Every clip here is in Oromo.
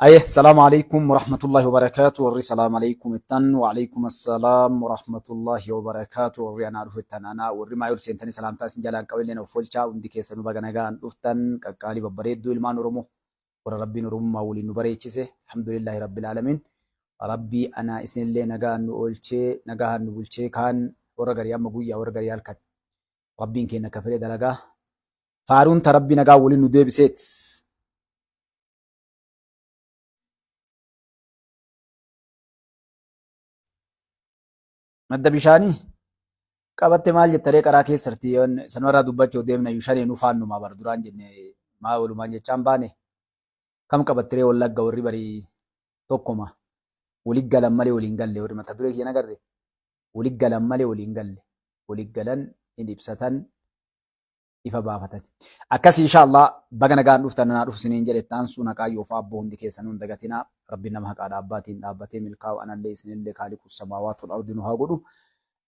Aye, salaamu alaikum warahmatullahi wabarakaatu. Warri salaamu alaikum ittan, wa alaikum assalaam warahmatullahi wabarakaatu. Warri anaa dhufu ittan anaa, warri maayol seentanii salaamtaa isin jalaan qabilleen of olchaa. Hundi keessanuu baga nagaan dhuftan qaqqaalii babbareedduu ilmaan Oromoo. Warra Rabbiin Oromummaa waliin nu bareechise. Alhamdulillahi Rabbil Aalamiin. Rabbii anaa isinillee nagaan nu oolchee, nagaan nu bulchee kaan warra garii amma guyyaa warra garii halkan. Rabbiin keenya akka fedhe dalagaa. Faaruun ta Rabbii nagaan waliin nu deebiseet. Madda bishaanii qabatte maal jettaree qaraa keessatti yoon sanumarraa dubbachuu deemna iyyuu shanee nu faannumaa bara duraan jenne maa walumaan jechaan baane kam qabattiree wallagga warri barii tokkoma wali galan malee waliin galle warri mata duree kiyya nagarre wali galan malee waliin galle wali galan hin ibsatan ifa baafatan. Akkasii insha Allah baga nagaan dhuftan anaa dhufu isiniin jedhe itti aansuun haqaa yoo abboo hundi keessanuu hin dagatinaa. Rabbiin nama haqaadha abbaatiin dhaabbatee milkaa'u anallee isinillee kaaliqu samaawaatu wal ardi nu haa godhu.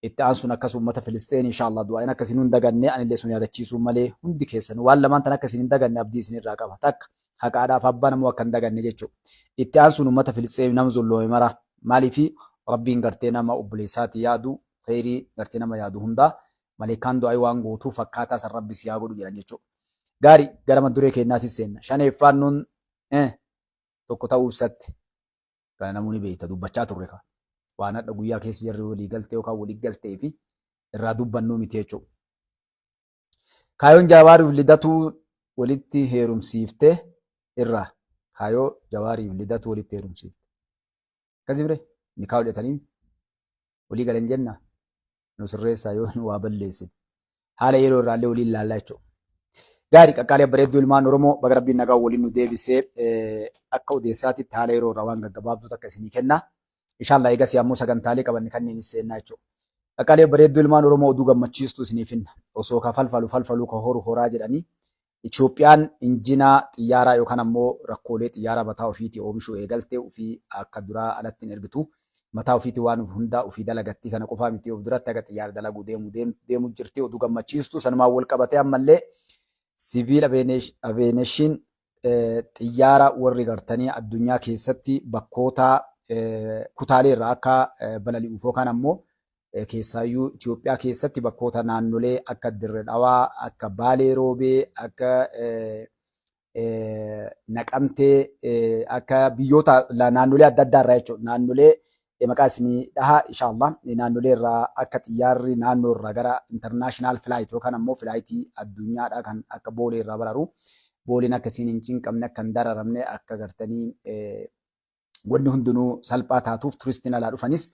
Itti aansuun akkas uummata Filisxeen insha Allah du'aayin akka isin hin daganne anillee sun yaadachiisuu malee hundi keessanuu waan lamaan tan akka isin hin daganne abdii isinirraa qaba. Takka haqaadhaaf abbaa namuu akka hin daganne jechuudha. Itti aansuun uummata Filisxeen nama zulloome mara maaliifi Rabbiin gartee nama obboleessaati yaadu kheyrii gartee nama yaadu hundaa Maleekkaan du'aa'ii waan gootuuf akkaataa san Rabbi si haa godhu jedhan jechuudha. Gaari gara mata duree keennaatis seenna. Shaneeffaan nuun tokko ta'uu ibsatte. Kana namuu ni beekta dubbachaa turre kaa. Waan hadha guyyaa keessa jarri walii galtee yookaan walii galtee fi irraa dubbannuu miti jechuudha. Kaayoon Jawaariif Lidatuu walitti heerumsiifte irraa. Kaayoo Jawaariif Lidatuu walitti heerumsiifte. Akkasii bire nikaa hojjetanii walii galan jenna. Nu sirreessaa yoo nu waa balleessine. Haala yeroo irraallee waliin laallaa jechuudha. Gaarii qaqqaalee bareedduu ilmaan Oromoo baga Rabbiin nagaa waliin nu deebisee akka odeessaatitti haala yeroo irraa waan gaggabaabduu takka isinii kenna. Inshaallah eegasii ammoo sagantaalee qabanne kanneen seennaa jechuudha. Qaqqaalee bareedduu ilmaan Oromoo oduu gammachiistuu isinii finna. Osoo ka falfalu falfaluu ka horu horaa jedhanii Itoophiyaan injinaa xiyyaaraa yookaan ammoo rakkoolee xiyyaaraa mataa ofiitii oomishuu eegalte ufii akka duraa alatti hin ergitu. Mataa ofiitii waan hundaa ufii dalagatti. Kana qofaa miti of duratti haga xiyyaara dalaguu deemu deemu jirti. Oduu gammachiistu sanumaan wal qabatee ammallee siviil aveeneshiin xiyyaara warri gartanii addunyaa keessatti bakkoota kutaalee irraa akka balali'uuf yookaan ammoo Keessaayyuu Itoophiyaa keessatti bakkoota naannolee akka Dirre Dhawaa, akka Baalee Roobee, akka Naqamtee, akka biyyoota naannolee adda addaa irraa jechuudha. Naannolee maqaa isinii dhaha inshaallah naannolee irraa akka xiyyaarri naannoo irraa gara international flight yookaan ammoo filaayitii addunyaadha kan akka Boolee irraa bararu. Booleen akka isiin hin cinqamne, akka hin dararamne, akka gartanii wanni hundinuu salphaa taatuuf turistiin alaa dhufanis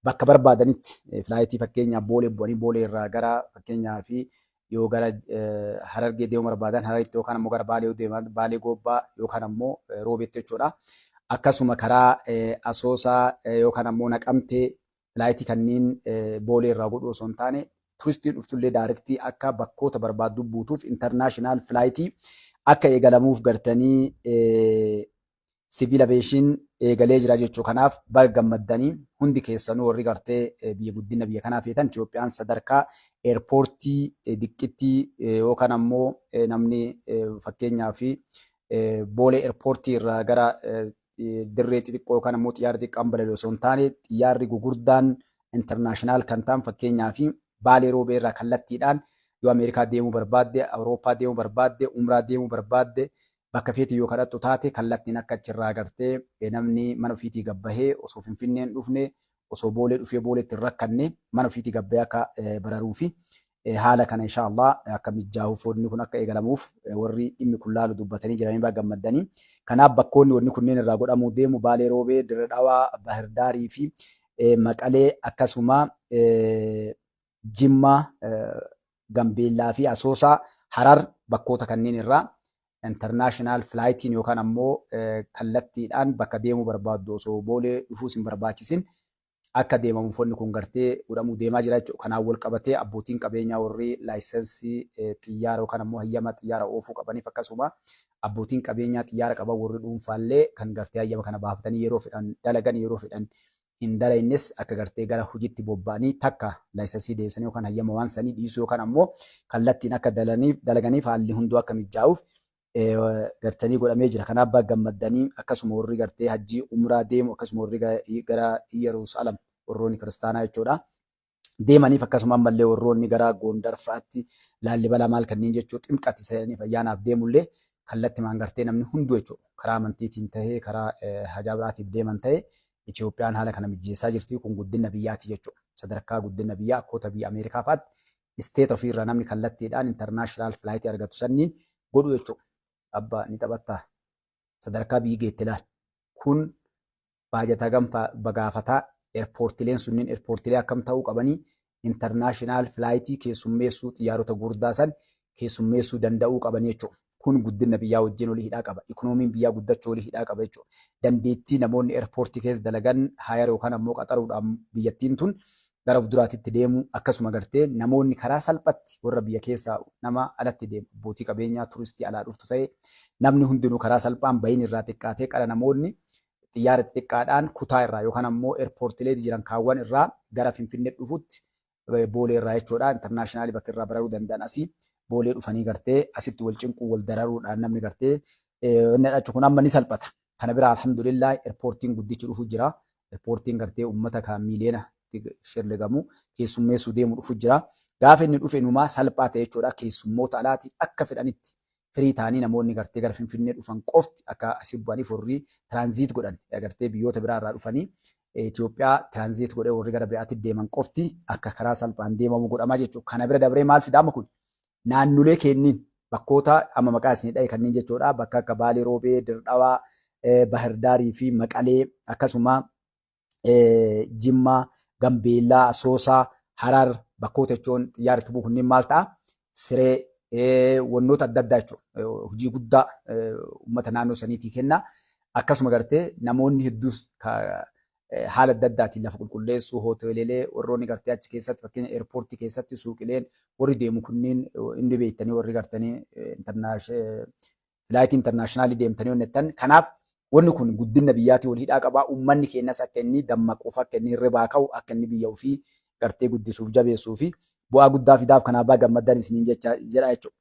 bakka barbaadanitti filaayitii fakkeenyaaf Boolee bu'anii Boolee irraa gara fakkeenyaaf yoo gara Harargee deemuu barbaadan Hararitti yookaan ammoo gara Baalee yoo deeman Baalee Goobbaa yookaan ammoo Roobeetti jechuudha. Akkasuma karaa Asoosaa yookaan ammoo Naqamtee filaayitii kanneen Boolee irraa godhuu osoo hin taane turistiin dhuftullee daarektii akka bakkoota barbaaddu buutuuf intarnaashinaal filaayitii akka eegalamuuf gartanii Civil Aviation eegalee jira jechuu kanaaf baga gammaddanii hundi keessanuu warri gartee biyya guddina biyya kanaa feetan Itoophiyaan sadarkaa eerpoortii diqqittii yookaan ammoo namni fakkeenyaaf Boolee eerpoortii irraa gara dirree xixiqqoo yookaan ammoo xiyyaara xiqqaan balali'u osoo hin taane xiyyaarri gugurdaan internaashinaal kan ta'an fakkeenyaaf Baalee Roobee irraa kallattiidhaan yoo Ameerikaa deemuu barbaadde, Awurooppaa deemuu barbaadde, Umraa deemuu barbaadde bakka feete yoo kadhattu taate kallattiin akka achirraa gartee namni mana ofiitii gabbahee osoo Finfinnee hin dhufne osoo Boolee dhufee Booleetti hin rakkanne mana ofiitii gabbahee akka bararuu fi haala kana insha Allah akka mijjaahuuf wanni kun akka eegalamuuf warri dhimmi kun laalu dubbatanii jiranii baga gammaddanii. Kanaaf bakkoonni wanni kunneen irraa godhamuu deemu Baalee Roobee, Dirre Dhawaa, Bahirdaarii fi Maqalee akkasuma Jimma, Gambeellaa fi Asoosaa, Harar bakkoota kanneen irraa international flightiin yookaan ammoo kallattiidhaan bakka deemuu barbaaddu osoo Boolee dhufuus hin barbaachisin akka deemamuuf wanni kun gartee godhamuu deemaa jira jechuudha. Kanaan wal qabatee abbootiin qabeenyaa warri laayisensii xiyyaara yookaan ammoo hayyama xiyyaara oofuu qabaniif akkasuma abbootiin qabeenyaa xiyyaara qaban warri dhuunfaallee kan gartee hayyama kana baafatanii yeroo fedhan dalagan yeroo fedhan hin dalaynes akka gartee gara hojiitti bobba'anii takka laayisensii deebisanii yookaan hayyama waan sanii dhiisuu yookaan ammoo kallattiin akka dalaganiif haalli hunduu akka mijaa'uuf Gartanii godhamee jira. Kanaaf baga gammaddanii akkasuma warri gartee hajjii umraa deemu akkasuma warri gara Yerusaalem warroonni kiristaanaa jechuudha. Deemaniif akkasuma ammallee warroonni gara Gondar fa'aatti Laallibalaa maal kanneen jechuu ximqati seenaniif ayyaanaaf deemullee kallattimaan gartee namni hunduu jechuudha. Karaa amantiitiin tahee karaa hajaa biraatiif deeman ta'e Itoophiyaan haala kana mijeessaa jirti. Kun guddina biyyaati jechuudha. Sadarkaa guddina biyyaa akkoota biyya Ameerikaa fa'aatti state ofiirraa namni kallattiidhaan international flight argatu sanniin godhu jechuudha. Abbaa ni taphattaa. Sadarkaa biyyi geette ilaal. Kun baajata gam gaafataa airportileen sunniin airportilee akkam ta'uu qabanii international flight keessummeessuu xiyyaarota gurguddaa san keessummeessuu danda'uu qabanii jechuudha. Kun guddina biyyaa wajjin olii hidhaa qaba. Ikoonomiin biyyaa guddachuu olii hidhaa qaba jechuudha. Dandeettii namoonni airportii keessa dalagan hire yookaan ammoo qaxaruudhaan biyyattiin tun gara fuulduraatitti deemuu akkasuma gartee namoonni karaa salphatti warra biyya keessaa nama alatti deemu abbootii qabeenyaa turistii alaa dhuftu ta'e namni hundinuu karaa salphaan bayin irraa xiqqaatee qara namoonni xiyyaara xixiqqaadhaan kutaa irraa yookaan ammoo airportilee jiran kaawwan irraa gara Finfinnee dhufutti Boolee irraa jechuudha. International bakka irraa bararuu danda'an asii Boolee dhufanii gartee asitti wal cinquu wal dararuudhaan namni gartee inni dhachu kun amma ni salphata. Kana bira alhamdulillah airportiin guddichi dhufu jira. Airportiin gartee uummata kan miiliyoona shirligamu keessummeessuu deemu dhufu jira. Gaafa inni dhufe inumaa salphaa ta'e jechuudha. Keessummoota alaatiif akka fedhanitti firii ta'anii namoonni gartee gara Finfinnee dhufan qofti akka asii bu'aniif warri transit godhan gartee biyyoota biraa irraa dhufanii Itoophiyaa transit godhee warri gara biraatti deeman qofti akka karaa salphaan deemamu godhamaa jechuudha. Kana bira dabree maal fidaama kun naannolee kenniin bakkoota amma maqaa isinii dhahe kanneen jechuudha. Bakka akka Baalee Roobee, Dirdhawaa, Bahirdaarii fi Maqalee akkasuma Jimmaa, Gambeellaa, Asoosaa, Harar bakkoota jechuun xiyyaarri tubuu kunneen maal ta'a? Siree wannoota adda addaa jechuudha. Hojii guddaa uummata naannoo saniitii kenna. Akkasuma gartee namoonni hedduus haala adda addaatiin lafa qulqulleessuu, hoteelilee warroonni gartee achi keessatti fakkeenya airportii keessatti suuqileen warri deemu kunneen inni beektanii warri gartanii flight international deemtanii hojjetan. Kanaaf wanni kun guddina biyyaatii wal hidhaa qabaa. Uummanni keenyas akka inni dammaquuf, akka inni hirribaa ka'u, akka inni biyya ofii gartee guddisuuf jabeessuu fi bu'aa guddaa fidaaf kanaaf baga gammaddan isiniin jecha jedha jechuudha.